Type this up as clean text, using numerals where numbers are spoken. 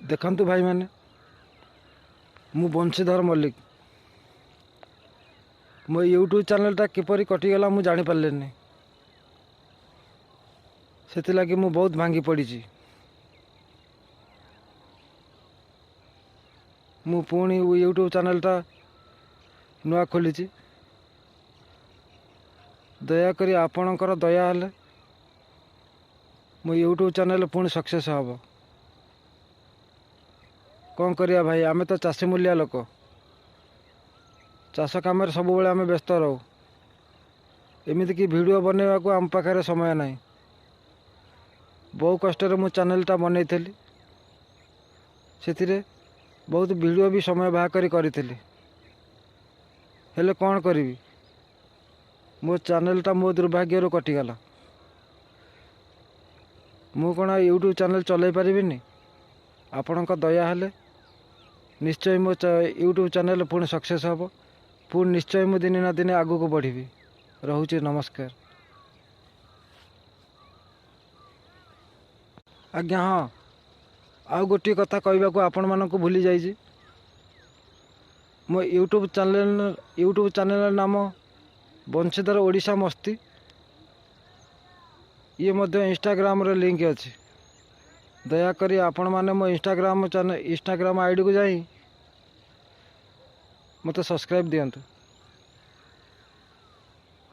ଦେଖନ୍ତୁ ଭାଇମାନେ, ମୁଁ ବଂଶୀଧର ମଲ୍ଲିକ। ମୋ ୟୁଟ୍ୟୁବ୍ ଚ୍ୟାନେଲ୍ଟା କିପରି କଟିଗଲା ମୁଁ ଜାଣିପାରିଲିନି। ସେଥିଲାଗି ମୁଁ ବହୁତ ଭାଙ୍ଗି ପଡ଼ିଛି। ମୁଁ ପୁଣି ୟୁଟ୍ୟୁବ୍ ଚ୍ୟାନେଲ୍ଟା ନୂଆ ଖୋଲିଛି। ଦୟାକରି ଆପଣଙ୍କର ଦୟା ହେଲେ ମୋ ୟୁଟ୍ୟୁବ୍ ଚ୍ୟାନେଲ୍ ପୁଣି ସକ୍ସେସ୍ ହେବ। କ'ଣ କରିବା ଭାଇ, ଆମେ ତ ଚାଷୀ ମୂଲିଆ ଲୋକ। ଚାଷ କାମରେ ସବୁବେଳେ ଆମେ ବ୍ୟସ୍ତ ରହୁ। ଏମିତିକି ଭିଡ଼ିଓ ବନେଇବାକୁ ଆମ ପାଖରେ ସମୟ ନାହିଁ। ବହୁ କଷ୍ଟରେ ମୁଁ ଚ୍ୟାନେଲ୍ଟା ବନେଇଥିଲି। ସେଥିରେ ବହୁତ ଭିଡ଼ିଓ ବି ସମୟ ବାହାର କରି କରିଥିଲି। ହେଲେ କ'ଣ କରିବି, ମୋ ଚ୍ୟାନେଲ୍ଟା ମୋ ଦୁର୍ଭାଗ୍ୟରୁ କଟିଗଲା। ମୁଁ କ'ଣ ୟୁଟ୍ୟୁବ୍ ଚ୍ୟାନେଲ୍ ଚଲାଇ ପାରିବିନି? ଆପଣଙ୍କ ଦୟା ହେଲେ ନିଶ୍ଚୟ ମୋ ୟୁଟ୍ୟୁବ୍ ଚ୍ୟାନେଲ୍ ପୁଣି ସକ୍ସେସ୍ ହେବ। ପୁଣି ନିଶ୍ଚୟ ମୁଁ ଦିନେ ନା ଦିନେ ଆଗକୁ ବଢ଼ିବି। ରହୁଛି, ନମସ୍କାର ଆଜ୍ଞା। ହଁ, ଆଉ ଗୋଟିଏ କଥା କହିବାକୁ ଆପଣମାନଙ୍କୁ ଭୁଲି ଯାଇଛି। ମୋ ୟୁଟ୍ୟୁବ୍ ଚ୍ୟାନେଲ୍ର ନାମ ବଂଶୀଧର ଓଡ଼ିଶା ମସ୍ତି। ଇଏ ମଧ୍ୟ ଇନଷ୍ଟାଗ୍ରାମରେ ଲିଙ୍କ୍ ଅଛି। ଦୟାକରି ଆପଣମାନେ ମୋ ଇନଷ୍ଟାଗ୍ରାମ ଆଇଡ଼ିକୁ ଯାଇ ମୋତେ ସବସ୍କ୍ରାଇବ୍ ଦିଅନ୍ତୁ।